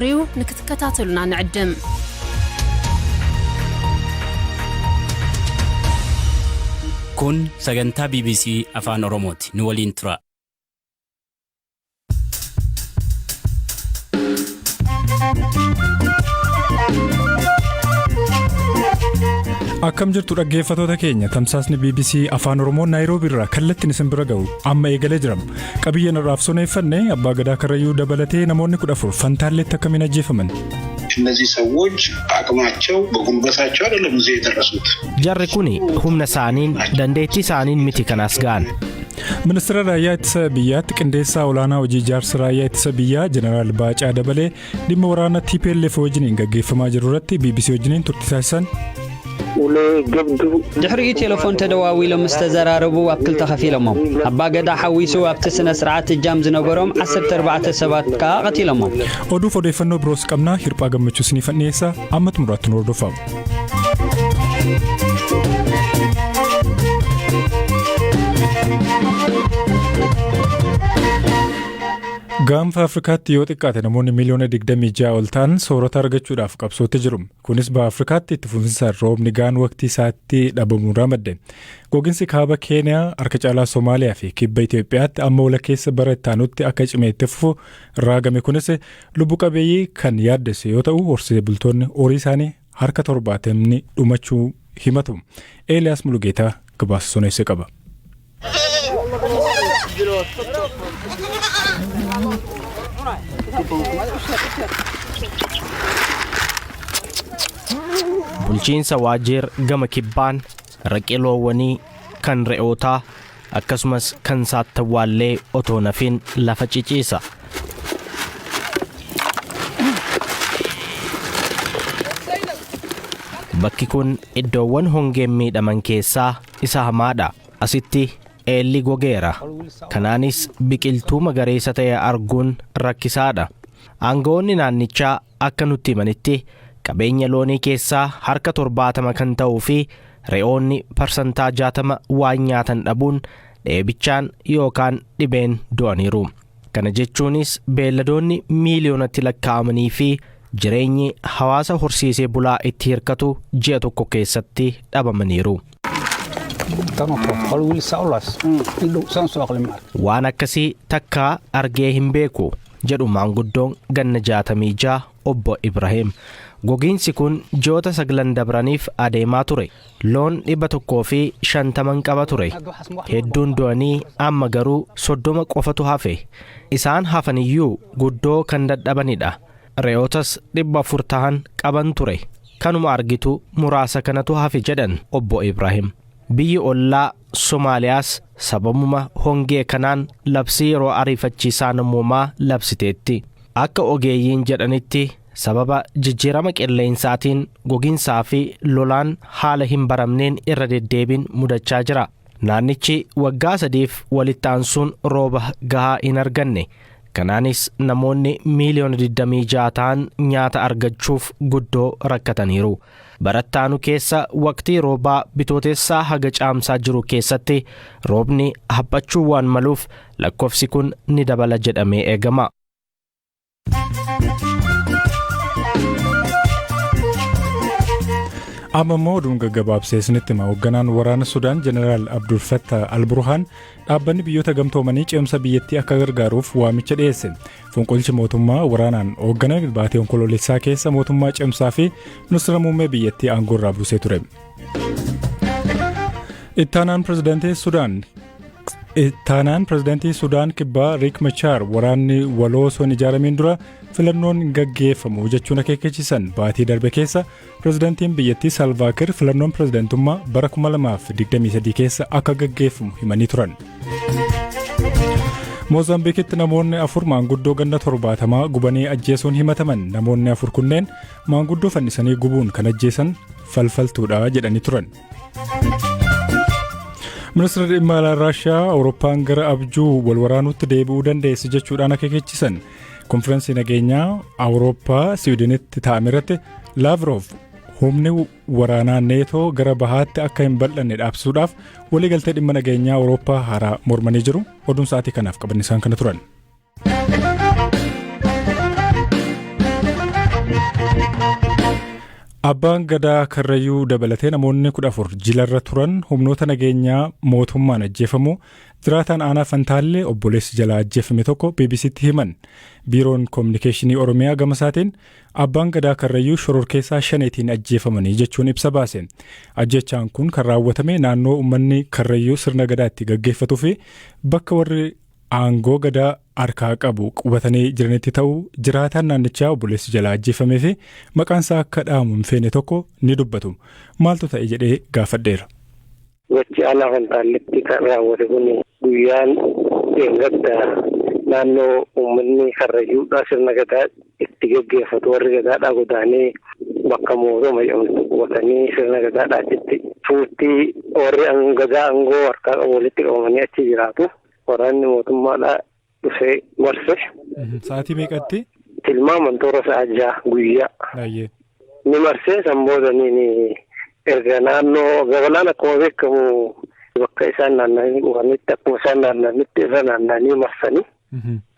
ሪው ንክትከታተሉና ንዕድም። Kun sagantaa BBC Afaan Oromooti. Nu waliin tura. Akkam jirtu dhaggeeffatoota keenya, tamsaasni BBC Afaan Oromoo Naayiroobii irraa kallattiin isin bira ga'u amma eegalee jira. Qabiyyeen irraaf soneeffanne, Abbaa Gadaa Karrayyuu dabalatee namoonni 14 Fantaalleetti akkamiin ajjeefaman? እነዚህ ሰዎች በአቅማቸው በጉልበታቸው አይደለም እዚህ የደረሱት። Jarri kun humna isaaniin, dandeettii isaaniin miti kan as ga'an. Ministeera Raayyaa Ittisa Biyyaatti qindeessaa olaanaa hojii ijaarsa raayyaa ittisa biyyaa Jeneraal Baacaa Dabalee dhimma waraana TPLF wajjiniin gaggeeffamaa jiru irratti BBC wajjiniin turtii taasisan. ድሕሪኡ ቴሌፎን ተደዋዊሎም ምስ ተዘራረቡ ኣብ ክልተ ከፊሎሞም። ኣባ ገዳ ሓዊሱ ኣብቲ ስነ ስርዓት እጃም ዝነበሮም 14 ሰባት ከዓ ቀቲሎሞም። Oduuf odeeffannoo biroos qabnaa, Hirphaa Gammachuu isiniif dhiyeessa, amma xumuraatti nu hordofaa. Gaanfa Afrikaatti yoo xiqqaate namoonni miiliyoona 26 ol ta'an soorata argachuudhaaf qabsootti jiru. Kunis baha Afrikaatti itti fufinsaan roobni gaan waqtii isaatti dhabamuurraa madde. Gogiinsi kaaba Keeniyaa, harka caalaa Somaaliyaa fi kibba Itoophiyaatti amma walakkeessa bara itti aanutti akka cimee itti fufu raagame kunis lubbu qabeeyyii kan yaaddesse yoo ta'u, horsiisee bultoonni horii isaanii harka 70n dhumachuu himatu. Eeliyaas Mulugeetaa gabaasa soneesse qaba. Bulchiinsa Waajeer gama kibbaan raqee loowwanii, kan re'ootaa akkasumas kan saattawwaallee otoo nafin lafa ciciisa. Bakki kun iddoowwan hongeen miidhaman keessaa isa hamaadha. Asitti eelli gogeera. Kanaanis biqiltuu magariisa ta'e arguun rakkisaadha. Aangawoonni naannichaa akka nutti himanitti, qabeenya loonii keessaa harka 70 kan ta'uu fi re'oonni 60% waan nyaatan dhabuun dheebichaan yookaan dhibeen du'aniiru. Kana jechuunis beelladoonni miiliyoonatti lakkaa'amanii fi jireenyi hawaasa horsiisee bulaa itti hirkatu ji'a tokko keessatti dhabamaniiru. "Waan akkasii takkaa argee hin beeku," jedhu maanguddoon ganna 66 obbo Ibrahim. Gogiinsi kun ji'oota 9n dabraniif adeemaa ture. Loon 150n qaba ture. Hedduun du'anii amma garuu 30 qofatu hafe. Isaan hafaniyyuu guddoo kan dadhabanidha. Re'ootas 400 tahan qaban ture. Kanuma argitu muraasa kanatu hafe, jedhan obbo Ibrahim. Biyyi ollaa Somaaliyaas sababuma hongee kanaan labsii yeroo ariifachiisaa namoomaa labsiteetti. Akka ogeeyyiin jedhanitti, sababa jijjiirama qilleensaatiin gogiinsaa fi lolaan haala hin baramneen irra deddeebiin mudachaa jira. Naannichi waggaa 3f walitti aansuun rooba gahaa hin arganne. Kanaanis namoonni miiliyoona 26 ta'an nyaata argachuuf guddoo rakkataniiru. Barattaanu keessa waqtii roobaa Bitootessaa haga Caamsaa jiru keessatti roobni haphachuu waan maluuf lakkoofsi kun ni dabala jedhamee eegama. Amma immoo oduun gaggabaabsee isinitti hima. Hoogganaan waraana Sudaan Jeneraal Abdul Fattah Al-Burhaan dhaabbanni Biyyoota Gamtoomanii ce'umsa biyyattii akka gargaaruuf waamicha dhiyeesse. Fonqolchi mootummaa waraanaan hoogganame baatee Onkoloolessaa keessa mootummaa ce'umsaa fi ministeera muummee biyyattii aangoo irraa buusee ture. Ittaanaan pirezidaantii Sudaan Kibbaa Riik Machaar waraanni waloo osoo hin ijaaramiin dura filannoon hin gaggeeffamu jechuun akeekkachiisan. Baatii darbe keessa pirezidaantiin biyyattii Salvaa Kiir filannoon pirezidaantummaa bara 2023 keessa akka gaggeeffamu himanii turan. Moozaambiikitti namoonni afur maanguddoo ganna 70 gubanii ajjeesuun himataman. Namoonni afur kunneen maanguddoo fannisanii gubuun kan ajjeesan falfaltuudha jedhanii turan. Ministeerri dhimma alaa Raashiyaa Awurooppaan gara abjuu wal waraanuutti deebi'uu dandeessi jechuudhaan akeekkachiisan. Konfiraansii nageenyaa Awurooppaa Siwiidinitti taa'ame irratti Laavrov humni waraanaa Neetoo gara bahaatti akka hin bal'anne dhaabsisuudhaaf waliigaltee dhimma nageenyaa Awurooppaa haaraa mormanii jiru. Oduun sa'aatii kanaaf qaban isaan kana turan. Abbaan Gadaa Karrayyuu dabalatee namoonni 14 jilarra turan humnoota nageenyaa mootummaan ajjeefamu jiraataan aanaa Fantaallee obboleessi jalaa ajjeefame tokko BBCtti himan. Biiroon Koominikeeshinii Oromiyaa gama isaatiin Abbaan Gadaa Karrayyuu shororkeessaa Shaneetiin ajjeefamanii jechuun ibsa baase. Ajjechaan kun kan raawwatame naannoo uummanni Karrayyuu sirna Gadaa itti gaggeeffatuu fi bakka warri aangoo Gadaa harkaa qabu qubatanii jiranitti ta'uu jiraataan naannichaa obboleessi jalaa ajjeefamee fi maqaan isaa akka dhahamu hin feene tokko ni dubbatu. Maaltu ta'e jedhee gaafadheera. Gochi aanaa Fantaalletti kan raawwate kun guyyaan dheengadda naannoo uummanni Karrayyuudhaa sirna Gadaa itti geggeeffatu, warri Gadaadhaa godaanee bakka Mooroma jedhamtu qubatanii sirna Gadaadhaa achitti tuuttii warri Gadaa aangoo harkaa qabu walitti qabamanii achi jiraatu. Waraanni mootummaadhaa dhufee marse. Sa'aatii meeqatti? Tilmaaman toora sa'a 6 guyyaa. Ni marsee, san booda ni erga naannoo gabalaan akkuma beekamu bakka isaan naanna'anii dhufanitti, akkuma isaan naanna'anitti irra naanna'anii marsanii.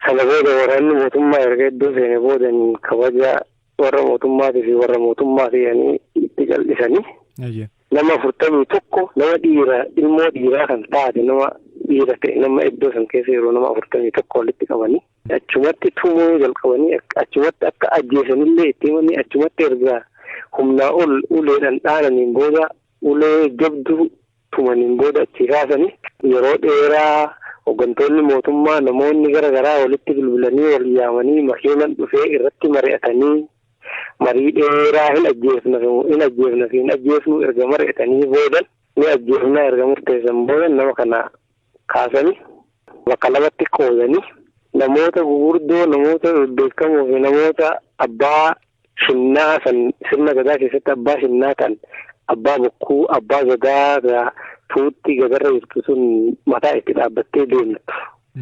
Sana booda waraanni mootummaa erga iddoo seene booda kabaja warra mootummaatii fi warra mootummaa ta'anii itti cal'isanii. Nama 41, nama dhiira, ilmoo dhiiraa kan taate, nama dhiira ta'e, nama iddoo san keessa yeroo nama 41 walitti qabanii achumatti tumuu jalqabanii, achumatti akka ajjeesanillee itti himanii, achumatti erga humnaa ol uleedhaan dhaananiin booda, ulee jabduu tumaniin booda achi kaasanii, yeroo dheeraa hooggantoonni mootummaa, namoonni gara garaa walitti bilbilanii, wal yaamanii, makiinan dhufee irratti mari'atanii, marii dheeraa hin ajjeefna, hin ajjeefna fi hin ajjeefnu erga mari'atanii boodan, ni ajjeefna erga murteessan booda, nama kana kaasanii bakka lamatti qoodanii, namoota gugurdoo, namoota beekamoo fi namoota abbaa shinnaa san, sirna Gadaa keessatti abbaa shinnaa kan abbaa bokkuu, abbaa Gadaa tuutti gadarra jirtu sun mataa itti dhaabbattee deemtu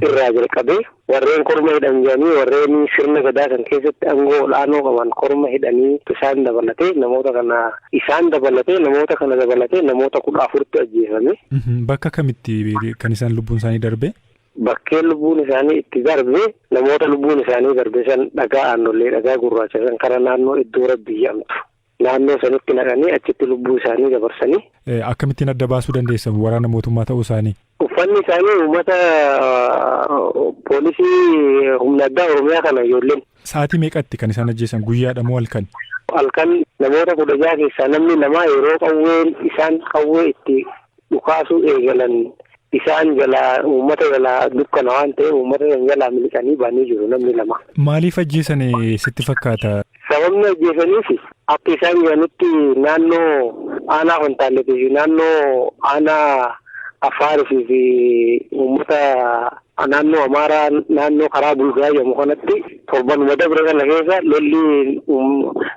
irraa jalqabee, warreen korma hidhan jedhanii, warreen sirna Gadaa kan keessatti aangoo olaanoo qaban, korma hidhanii isaan dabalatee, namoota kana isaan dabalatee, namoota kana dabalatee namoota 14tu ajjeefame. Bakka kamitti kan isaan lubbuun isaanii darbe? Bakkeen lubbuun isaanii itti darbe, namoota lubbuun isaanii darbe san dhagaa Aanollee, dhagaa gurraacha san kara naannoo iddoo Rabbii jedhamtu. Naannoo sanitti naqanii achitti lubbuu isaanii dabarsanii. Akkamittiin adda baasuu dandeessan waraana mootummaa ta'uu isaanii? Uffanni isaanii uummata poolisii humna addaa Oromiyaa kana ijoolleen. Sa'aatii meeqatti kan isaan ajjeesan, guyyaadha moo halkan? Halkan. Namoota 16 keessaa namni lama yeroo qawween isaan qawwee itti dhukaasuu eegalan isaan jalaa, uummata jalaa dukkana waan ta'eef, uummata san jalaa miliqanii ba'anii jiru namni lama. Maaliif ajjeesan sitti fakkaata? Sababni ajjeesaniif akka isaan jedhanitti naannoo aanaa Fantaalleetii fi naannoo aanaa Affaarii fi uummata naannoo Amaaraa naannoo karaa Bulgaa jedhamu kanatti torbanuma dabre kana keessa lolli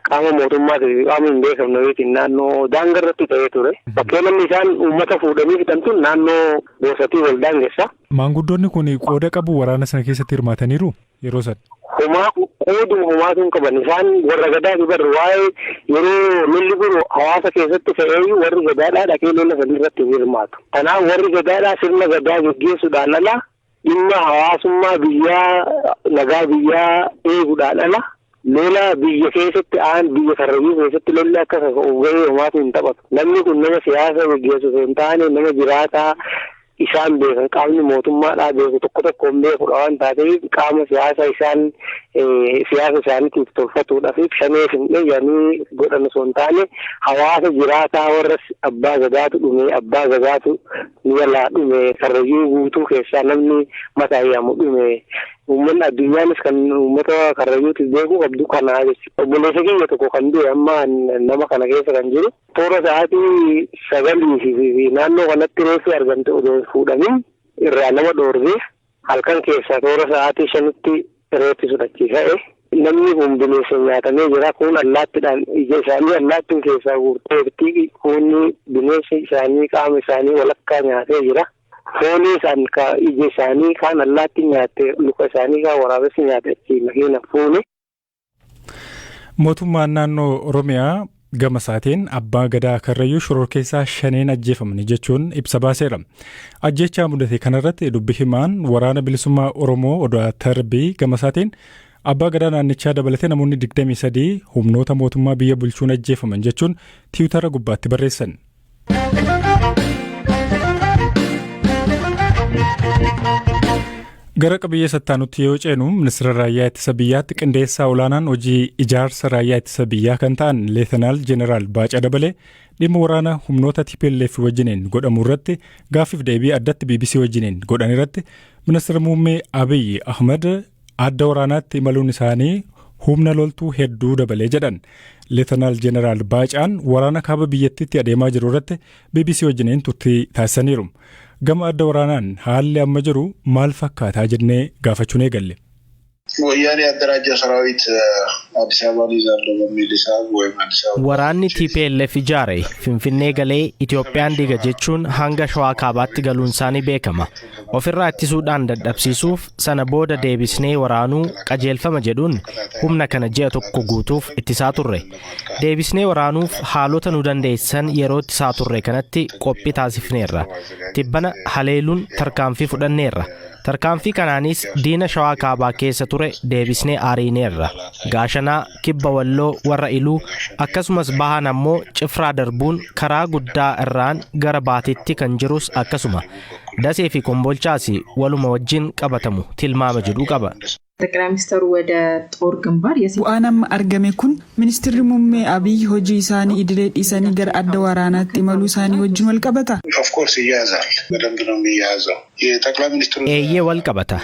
qaama mootummaatii fi qaama hin beekamne wayiitiin naannoo daangaa irratti ta'ee ture. Bakkee namni isaan uummata fuudhanii fixan tun naannoo Boosatii wal daangessa. Maanguddoonni kun qooda qabu, waraana sana keessatti hirmaataniiru yeroo sana? Homaa qooduma homaatu hin qaban. Isaan warra Gadaati bar. Waa'ee yeroo lolli kun hawaasa keessatti ta'eeyyuu warri Gadaadhaa dhaqee lola san irratti hin hirmaatu. Kanaaf warri Gadaadhaa sirna Gadaa geggeessuudhaan ala, dhimma hawaasummaa biyyaa, nagaa biyyaa eeguudhaan ala, lola biyya keessatti aan biyya Karrayyuu keessatti lolli akka kaka'u gahee homaatu hin taphatu. Namni kun nama siyaasa geggeessu osoo hin taane, nama jiraataa isaan beekan, qaamni mootummaadhaa beeku tokko tokko hin beekudha waan taateef, qaama siyaasa isaan siyaasa isaaniitiif tolfatuudhaaf Shanee finne jedhanii godhan osoo hin taane, hawaasa jiraataa warra abbaa Gadaatu dhume, abbaa Gadaatu nu jalaa dhume, Karrayyuu guutuu keessaa namni mataa yaamu dhume. Uummanni addunyaanis kan uummata Karrayyuutiif beekuu qabdu kanaa jechuudha. Obboleessa kiyya tokko kan du'e amma nama kana keessa kan jiru toora sa'aatii 9 fi naannoo kanatti reeffi argamte odoo hin fuudhamin irraa nama dhoorgee, halkan keessaa toora sa'aatii 5tti reeffi sun achii ka'e. Namni kun bineensa nyaatamee jira. Kun allaattiidhaan ija isaanii allaattiin keessaa guurteerti. Kun bineensi isaanii qaama isaanii walakkaa nyaatee jira. Foonii isaan ka ija isaanii kaan allaattiin nyaatte, luka isaanii kaan waraabessi nyaate achii makiina fuune. Mootummaan naannoo Oromiyaa gama isaatiin abbaa Gadaa Karrayyuu shororkeessaa Shaneen ajjeefamani jechuun ibsa baaseera. Ajjechaa mudate kanarratti dubbi himaan Waraana Bilisummaa Oromoo Odaa Tarbii gama isaatiin Abbaa gadaa naannichaa dabalatee namoonni 23 humnoota mootummaa biyya bulchuun ajjeefaman jechuun Tiwutara gubbaatti barreessan. Gara qabiyyee sattaanutti yoo ceenu, ministeera raayyaa ittisa biyyaatti qindeessaa olaanaan hojii ijaarsa raayyaa ittisa biyyaa kan ta'an Leetanaal Jeneraal Baacaa Dabalee dhimma waraana humnoota TPLF wajjiniin godhamu irratti gaaffiif deebii addatti BBC wajjiniin godhan irratti, ministeera muummee Abiy Ahmad adda waraanaatti imaluun isaanii humna loltuu hedduu dabalee jedhan. Leetanaal Jeneraal Baacaan waraana kaaba biyyattiitti adeemaa jiru irratti BBC wajjiniin turtii taasisaniiru. Gama adda waraanaan haalli amma jiru maal fakkaataa jennee gaafachuun eegalle. ወያኔ ያደራጀው ሰራዊት አዲስ አበባን ይዛለሁ በሚል ሂሳብ ወይም አዲስ አበባ Waraanni TPLF ijaare Finfinnee galee Itoophiyaan diiga jechuun hanga Shawaa kaabaatti galuun isaanii beekama. Ofirraa ittisuudhaan dadhabsiisuuf, sana booda deebisnee waraanuu qajeelfama jedhuun humna kana ji'a tokko guutuuf ittisaa turre. Deebisnee waraanuuf haalota nu dandeessan yeroo ittisaa turre kanatti qophii taasifneerra. Tibbana haleeluun tarkaanfii fudhanneerra. Tarkaanfii kanaanis diina Shawaa kaabaa keessa ture deebisnee ariineerra. Gaashanaa, kibba Walloo, warra Iluu, akkasumas bahaan ammoo Cifraa darbuun karaa guddaa irraan gara Baatitti kan jirus akkasuma. Dasee fi Kombolchaas waluma wajjin qabatamu tilmaama jedhu qaba. ጠቅላይ ሚኒስትሩ ወደ ጦር ግንባር Bu'aan amma argame kun ministeerri muummee Abiyyi hojii isaanii idilee dhiisanii gara adda waraanaatti imaluu isaanii wajjin wal qabata? Of course ይያያዛል። በደንብ ነው የሚያያዘው። የጠቅላይ ሚኒስትሩ Eeyyee, wal qabata.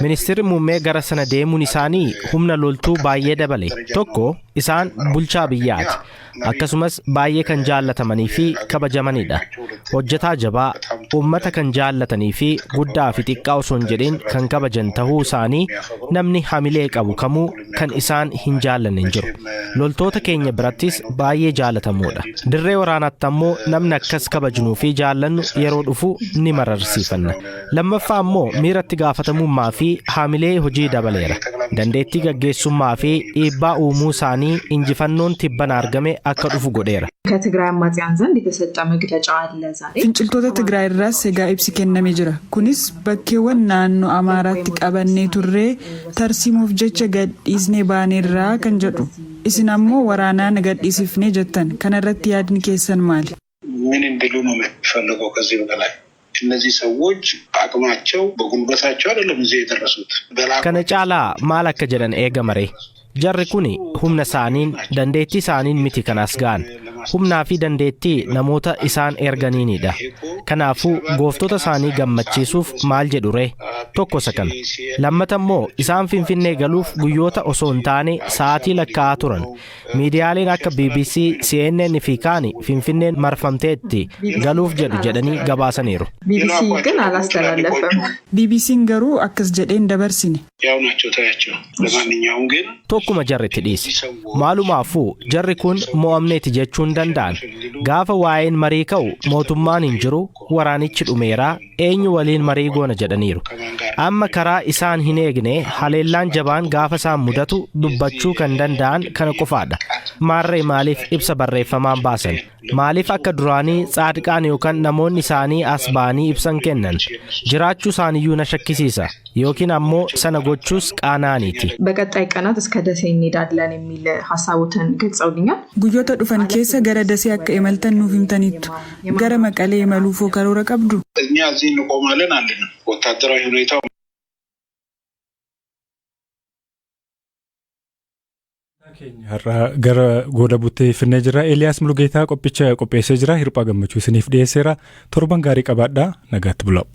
Ministeerri muummee gara sana deemuun isaanii humna loltuu baay'ee dabale. Tokko, isaan bulchaa biyyaati. Akkasumas baay'ee kan jaallatamanii fi kabajamanidha. Hojjetaa jabaa, uummata kan jaallatanii fi guddaa fi xiqqaa osoo hin jedhin kan kabajan tahuu isaanii namni hamilee qabu kamuu kan isaan hin jaallanne hin jiru. Loltoota keenya birattis baay'ee jaalatamuudha. Dirree waraanaatti ammoo namni akkas kabajnuu fi jaallannu yeroo dhufu ni mararsiifanna. Lammaffaa ammoo miiratti gaafatamummaa fi hamilee hojii dabaleera. Dandeettii gaggeessummaa fi dhiibbaa uumuu isaanii injifannoon tibbana argame akka dhufu godheera. ከትግራይ አማጽያን ዘንድ የተሰጠ መግለጫ አለ ዛሬ። Finciltoota Tigraay irraas egaa ibsi kennamee jira. Kunis bakkeewwan naannoo Amaaraatti qabannee turree tarsiimuuf jecha gadhiisnee baaneerraa kan jedhu. Isin ammoo waraanaan gadhiisifnee jettan. Kana irratti yaadni keessan maali? ምን እንዲሉ ነው የሚፈልገው ከዚህ በላይ? እነዚህ ሰዎች አቅማቸው በጉልበታቸው አይደለም እዚህ የደረሱት። Kana caalaa maal akka jedhan eega maree. Jarri kun humna isaaniin, dandeettii isaaniin miti kan as ga'an. Humnaa fi dandeettii namoota isaan erganiinidha. Kanaafuu gooftota isaanii gammachiisuuf maal jedhu ree? Tokko isa kana. Lammata immoo isaan Finfinnee galuuf guyyoota osoo hin taane sa'aatii lakkaa'aa turan. Miidiyaaleen akka BBC, CNN fi kaani Finfinneen marfamteetti galuuf jedhu jedhanii gabaasaniiru. ቢቢሲ ግን አላስተላለፈም። BBC'n garuu akkas jedhee hin dabarsine. ያው ናቸው ታያቸው። ለማንኛውም ግን Tokkuma jarritti dhiise. Maalumaafuu jarri kun mo'amneeti jechuu hin danda'an. Gaafa waa'een marii ka'u mootummaan hin jiru, waraanichi dhumeeraa, eenyu waliin marii goona jedhaniiru. Amma karaa isaan hin eegne haleellaan jabaan gaafa isaan mudatu dubbachuu kan danda'an kana qofaadha. Maarree maaliif ibsa barreeffamaan baasan? Maaliif akka duraanii Tsaadqaan yookaan namoonni isaanii as ba'anii ibsan kennan? Jiraachuu isaaniyyuu na shakkisiisa. Yookiin ammoo sana gochuus qaanaaniiti. በቀጣይ ቀናት እስከ ደሴ እንሄዳለን የሚል ሀሳቦትን ገልጸውልኛል። Guyyoota dhufan keessa gara Dasee akka imaltan nuuf himtaniittu. Gara Maqalee imaluuf hoo karoora qabdu? እኛ እዚህ እንቆማለን አንልም። ወታደራዊ ሁኔታው Har'a gara gooda buttee finnee jira. Eeliyaas Mulugeetaa qophicha qopheessee jira. Hirphaa Gammachuu isiniif dhiyeesseera. Torban gaarii qabaadhaa. Nagaatti bulaa.